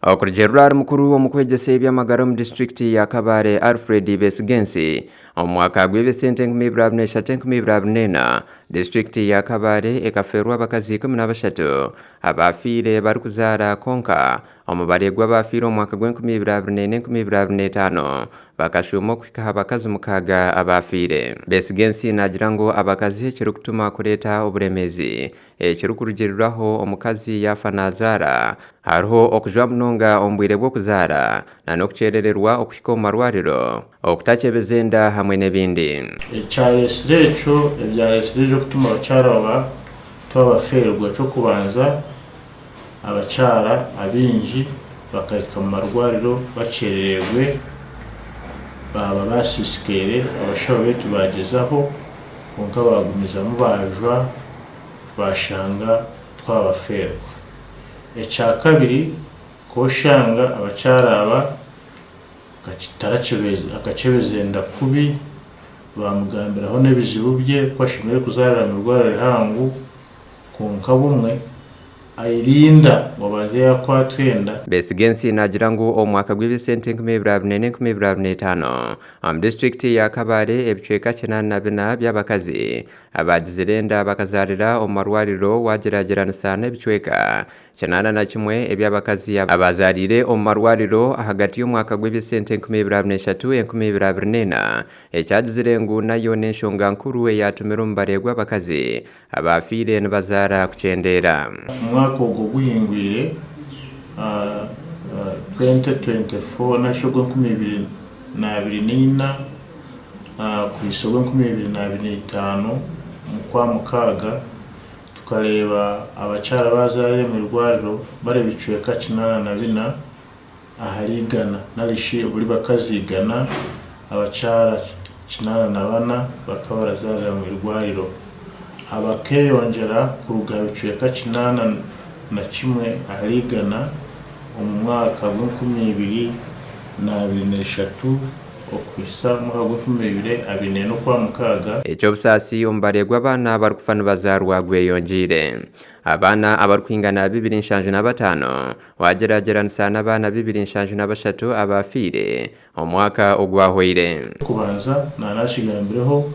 Okurugiirira ahari mukuru omu kwegyesa eby'amagara omu disiturikiti ya Kabale Alfred Besigensi, omu mwaka gw'eby'esente 2023-2024, disiturikiti ya Kabale ekafeerwa abakazi 13 abaafiire barikuzaara kwonka omubare gw'abaafiire omu mwaka gw'e2024-2025 bakashuuma okuhika aha bakazi mukaaga abaafiire. Besigensi naagira ngu abakazi ekirikutuma kureeta oburemeezi Ekirikurugiiriraho omukazi yaafa naazaara, hariho okujwa munonga omu bwire bw'okuzaara n'okukyerererwa okuhika omu marwariro, okutakyebeza enda hamwe n'ebindi. Ekyareetsire ekyo, Ebyareetsire ekyo kutuma abakyara aba twabafeerwa, eky'okubanza abakyara abaingi bakahika omu marwariro bakyerereirwe baaba basiisikaire, abashaho baitu baagyezaho kwonka baagumizamu baajwa twashanga twabafeerwa. Ekyakabiri, ku oshanga abakyara aba akakyebeza enda kubi, baamugambiraho n'ebizibu bye ku ashemereire kuzaarira omu irwariro rihango, kwonka bumwe airinda ngu abanze yaakwatwa enda. Besigensi naagira ngu omu mwaka gw'eby'esente 2024-2025, omu disiturikiti ya Kabale ebicweka 84 by'abakazi Abaagizire enda bakazaarira omu marwariro waagyeragyeranisa n'ebicweka 81 eby'abakazi abaazaariire omu marwariro ahagati y'omwaka gw'eby'esente 2023 2024, ekyagizire ngu nayo n'enshonga nkuru eyaatumire omubare gw'abakazi abaafiire nibazaara kukyendeera. Omwaka ogwo oguhingwire, 2024 narishi ogw'enkumi ibiri n'abiri n'eina, Kuhitsya ogw'enkumi ibiri n'abiri n'eitaano omu Kwamukaaga, tukareeba abakyara abazaarire omu irwariro bari ebicweka 84 ahari igana nari shi buri bakazi igana, abakyara 84 bakaba barazaarira omu irwariro. Abakeeyongyera kuruga aha bicweka 81 ahari igana omu mwaka gw'enkumi ibiri n'abiri n'eshatu. Okuhitsya omu mwaka gw'enkumi ibiri abiri n'ena Okwamukaaga. Eky'obusaasi, omubare gw'abaana abarikufa nibazaarwa gweyongyeire. Abaana abarikwingana bibiri nshanju na bataano waagyeragyeranisa n'abaana bibiri nshanju na bashatu abaafiire omwaka ogwahweire. Eky'okubanza naanakigambireho,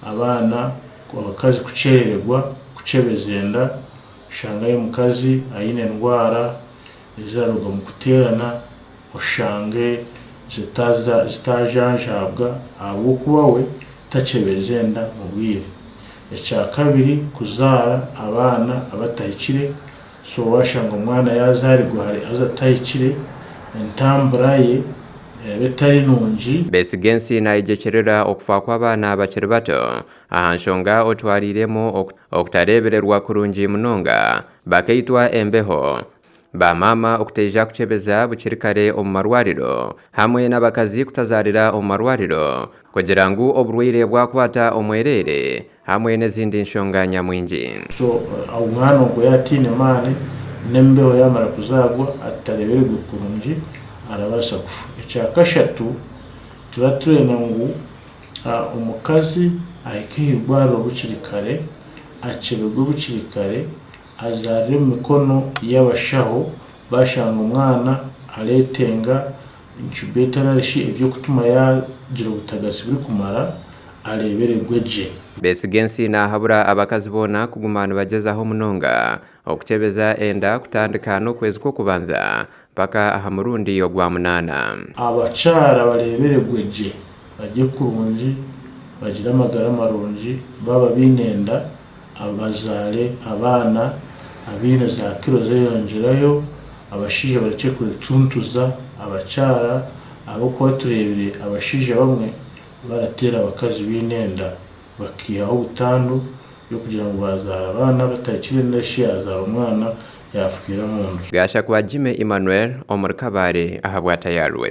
abaana, abakazi kukyerererwa kukyebeza enda, oshangayo omukazi aine endwara eziraruga omu kuteerana, oshange zitaajanjaabwa ahabw'okuba we takyebeza enda mu bwire. Ekyakabiri, kuzaara abaana abatahikire, so waashanga omwana yaazaarigwa hare haza atahikire, entambura ye eraba etari nungi. Besigensi nayegyekyerera okufa kw'abaana bakiri bato aha nshonga otwariiremu okutareebererwa kurungi munonga, bakaitwa embeho, Ba maama okutaija kukyebeza bukiri kare omu marwariro hamwe n'abakazi kutazaarira omu marwariro kugira ngu oburwaire bwakwata omwereere hamwe n'ezindi nshonga nyamwingi. So omwana ogwo yaaba ataine maani n'embeho yaamara kuzaarwa atareebererwe kurungi arabaasa kufa. Ekyakashatu, turaba turenda ngu omukazi ahike aha irwariro bukiri kare, akyeberwe bukiri kare, Azaarire omu mikono y'abashaho baashanga omwana areetenga incubator narishi eby'okutuma yaagira obutagatsi burikumara areeberegwe gye. Besigensi naahabura abakazi boona kuguma nibagyezaho munonga okukyebeza enda kutandika n'okwezi kw'okubanza mpaka aha murundi ogwa munaana. Abakyara bareeberegwe gye, barye kurungi, bagire amagara marungi baaba baine enda Abazaare abaana abaine za kiro zeyongyerayo, abashaija barekye kwetuntuza abakyara ahabw'okuba tureebire abashaija abamwe barateera abakazi baine enda bakaihaho butandu y'okugira ngu bazaara abaana batahikire narishi yazaara omwana yafiira omunda. Gashakwa Jimmy Emmanuel omuri Kabale ahabwa Tayari West.